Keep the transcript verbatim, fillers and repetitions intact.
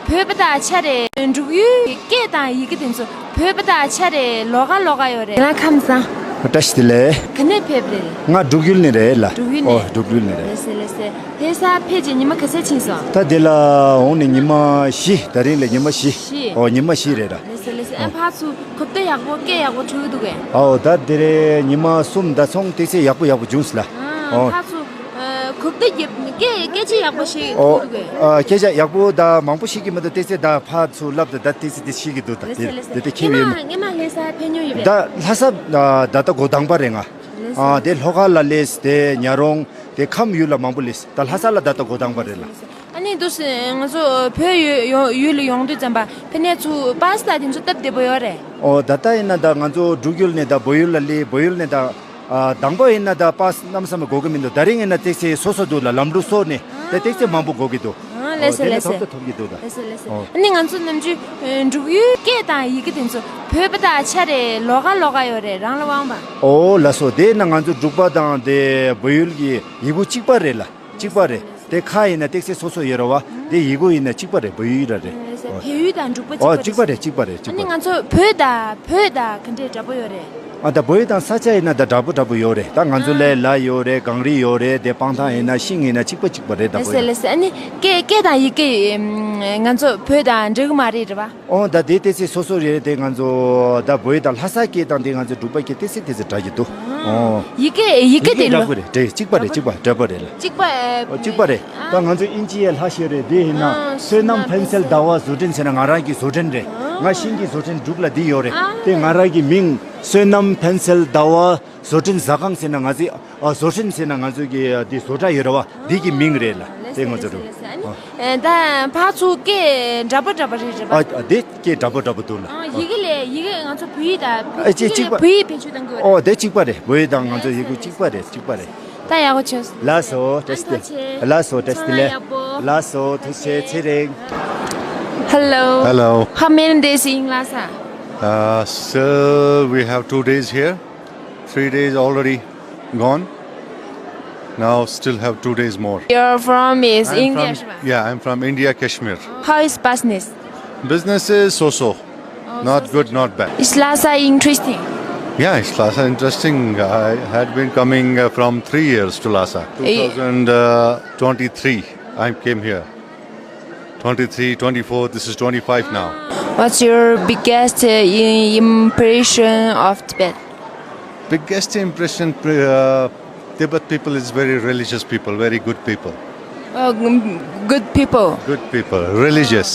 བོད་པ་དང་ཆ་རེ་འབྲུག་ཡུལ་གྱི་སྐད་དང་ཡི་གེ་དེ་ཚོ་བོད་པ་དང་ཆ་རེ་ལོགས་ཀ་ལོགས་ཀ་ཡོད་རེད། ལ་ཁམས་བཟང་། བཀྲ་ཤིས་བདེ་ལེགས། ག་ནས་ཕེབས་རེད། ང་འབྲུག་ཡུལ་ནས་རེད་ལ། འབྲུག་ཡུལ་ཨོ་ནས། འབྲུག་ཡུལ་ནས་རེད། ལེ་སེ་ལེ་སེ། དེ་ས་ཕེབས་རྗེས་ཉི་མ་ག་ཚད་ཕྱིན་སོང་། ད་དེ་ལ་འོང་ནས་ཉི་མ་བཞི། ད་རིང་ལ་ཉི་མ་བཞི། བཞི། ཨོ་ཉི་མ་བཞི་རེད་ལ། ལེ་སེ་ལེ་སེ། ཨ་ཕར་ཚུར་གོ་བརྡ་ཡག་པོ་སྐད་ཡག་པོ་འཕྲོད་ཀྱི་འདུག་གས། ཨོ་ད་དེ་རེད། ཉི་མ་གསུམ་ད་སོང་སྟེ་ཚེ་ཡག་པོ་ཡག་པོ་བྱུང་སོང་ལ། ཨ་ཨོ། ཕར་ཚུར་ཨ་གོ་བརྡ་རྒྱབ་སྐད་སྐད་ཆ་ཡག་པོ་བཤད་ཨོ། ཐུབ་དགོས། ཨ་སྐད་ཆ་ཡག་པོ་ད་མང་པོ་ཤེས་ཀྱི་མི་འདུག་སྟེ་ཚེ་ད་ཕར་ཚུར་ལབ་ད་ད་སྟེ་ཚེ་དེ་ཤེས་ཀྱི་འདུག་ད་ལེ་སེ་དེ་ལེ་སེ། དེ་དེ་ཁྱེད་སྔས་མ་ཡིན་སྔས་མ་ལྷ་ས་ཕེབས་མྱོང་ཡོད་པས། ད་ལྷ་ས་ད་ད་ལྟ་འགོ་དང་པ་རེད་ང་། ལེ་སེ། ཨ་དེ་ལྷོ་ཁ་ལ་སླེབས་དེ་ཉ་རོང་དེ་ཁམས་ཡུལ་ལ་མང་པོ་སླེབས། ད་ལྷ་ས་ལ་ད་ལྟ་འགོ་དང་པ་རེད་ལ། ཨ་ནི་འདུག་སེ་ང་ཚོ་བོད་ཡུལ་ཡོང་ཡུལ་ལ་ཡོང་དུས་ཙམ་པ་ཕ་ནས་ཚུར་པ་སི་དང་དེ་ཚོ་སྟབས་བདེ་པོ་ཡོད་རེད། ཨོ་ད་ལྟ་ཡིན་ན་ད་ང་ཚོ་འབྲུག་ཡུལ་ནས་ད་བོད་ཡུལ་ལ་སླེབས། བོད་ཡུལ་ནས་ད་ཨ་དང་པོ་ཡིན་ན་ད་པ་སི་གནམ་ས་མ་དགོས་ཀྱི་མི་འདུག་ད་རིང་ཡིན་ན་ཏེག་སེ་སོ་སོ་འདུག་ལ། ལམ་འགྲོ་སོ་ནས་ད་ཏེག་སེ་མང་པོ་དགོས་ཀྱི་འདུག་ཨ་ལེ་སེ་ལེ་སེ། ཨོ་དེ་ནས་ཐོབ་ད་ཐོབ་ཀྱི་འདུག་ད། ལེ་སེ་ལེ་སེ། ཨོ། ཨ་ནི་ང་ཚོ་ནམ་རྒྱུན་འབྲུག་ཡུལ་སྐད་དང་ཡི་གེ་དེ་ཚོ་བོད་པ་དང་ཆ་རེ་ལོགས་ཀ་ལོགས་ཀ་ཡོད་རེད། རང་ལ་དབང་པ། ཨོ་ལགས་སོ། དེ་ན་ང་ཚོ་འབྲུག་པ་དང་དེ་བོད་ཡུལ་གྱི་ཡི་གུ་གཅིག་པ་རེད་ལ། གཅིག་པ་རེད། དེ་ཁ་ཡིན་ན་ཏེག་སེ་སོ་སོ་ཡོད་རེད་བ། དེ་ཡི་གུ་ཡིན་ན་གཅིག་པ་རེད། བོད་ཡིག་ར་རེད། བོད་ཡིག་དང་འབྲུག་པ་ཨོ་གཅིག་པ་རེད། གཅིག་པ་རེད། གཅིག་ཨ་ནི་པ་ང་ཚོ་བོད་དང་བོད་དང་ག་འདྲས་འདྲ་པོ་ཡོད་རེད། ཨ་ད་བོད་ཡིག་དང་ས་ཆ་ཡིན་ན་ད་འདྲ་པོ་འདྲ་པོ་ཡོད་རེད། ད་ང་ཚོ་ལ་ལ་ཡོད་རེད། གངས་རི་ཡོད་རེད། དེ་སྤང་ཐང་ཡིན་ན་ཤིང་ཡིན་ན་གཅིག་པ་གཅིག་པ་རེད། འདྲ་པོ་ལེ་སེ་ཡོད་ལེ་སེ། ཨ་ནི་སྐད་སྐད་དང་ཡི་གེ་ང་ཚོ་བོད་དང་འདྲ་གི་མ་རེད་རེད་བ། ཨོ་ད་དེ་ཏེག་སེ་སོ་སོ་རེད། དེ་ང་ཚོ་ད་བོད་དང་ལྷ་ས་སྐད་དང་དེ་ང་ཚོ་འབྲུག་པ་སྐད་ཏེག་སེ་ཏེག་སེ་འདྲ་གི་འདུག་ཨོ། ཡི་གེ་ཡི་གེ་ཡི་གེ་དེ་འདྲ་ལ་པོ་རེད། འདྲ་གཅིག་པ་རེད། གཅིག་པ་འདྲ་པོ་རེད་ལ། གཅིག་པ་ཨོ་གཅིག་པ་རེད། ད་ང་ཚོ་དབྱིན་ཇི་ཡི་ལྷ་ཞིག་རེད། དེ་ཡིན་ན་ཨ་བསོད་ནམས་ཕན་སེལ་ཟླ་བ་བཟོ་སྐྲུན་ཟེར་ན་ང་རང་གི་བཟོ་སྐྲུན་རེད། ང་ཤིང་གི་བཟོ་སྐྲུན་འབྲུག་ལ་འདི་ཡོད་རེད། ཨ་དེ་ང་རང་གི་མིང་བསོད་ནམས་ཕན་སེལ་ཟླ་བ་བཟོ་སྐྲུན་ཟ་ཁང་ཟེར་ན་ང་ཚོའི་ཨ་བཟོ་སྐྲུན་ཟེར་ན་ང་ཚོ་གི་འདི་བཟོ་གྲྭ་ཡོད་རེད་བ། འདི་གི་མིང་རེད་ལ། དེ་ང་ཚོ་འགྲོ། ལེ་སེ་ལེ་སེ། ཨ་ནི་ཨ་ད་ཕར་ཚུར་སྐད་འདྲ་པོ་འདྲ་པོ་རེད་རེད་པ། ཨ་ཨ་དེ་སྐད་འདྲ་པོ་འདྲ་པོ་འདུག་ལ། ཨ་ཡི་གེ་ལས་ཡི་གེ་ང་ཚོ་བོད་ཡིག་དང་ཨ་ཅེ་ཡི་གེ་གཅིག་ལས་པ། བོད་ཡིག་བེད་སྤྱོད་གཏང་གི་ཡོད་རེད། ཨོ་དེ་གཅིག་པ་རེད། བོད་ཡིག་དང་ང་ཚོ་ཡི་གུ་གཅིག་པ་རེད། གཅིག་པ་རེད། ད་ཡག་པོ་བྱུང་། ལགས་སོ། བཀྲ་ཤིས་བདེ་ལེགས། ལགས་སོ། བཀྲ་ཤིས་བདེ་ལེགས། ཚང་མ་ཡག་པོ། ལགས་སོ། ཐུགས་རྗེ་ཆེ། ཚེ་རིང་། Hello. Hello. How many days in Lhasa? Uh, still we have two days here. Three days already gone. Now still have two days more. Your from is I'm India from, yeah, I'm from India, Kashmir. How is business? Business is so-so. Oh, not so-so. Good, not bad. Is Lhasa interesting? Yeah, it's Lhasa interesting. I had been coming uh, from three years to Lhasa. Eh. Two thousand twenty-three, I came here. Twenty-three, twenty-four, this is twenty-five now. What's your biggest uh, i- impression of Tibet? Biggest impression uh, Tibet people is very religious people, very good people. Uh, g- good people. Good people, religious.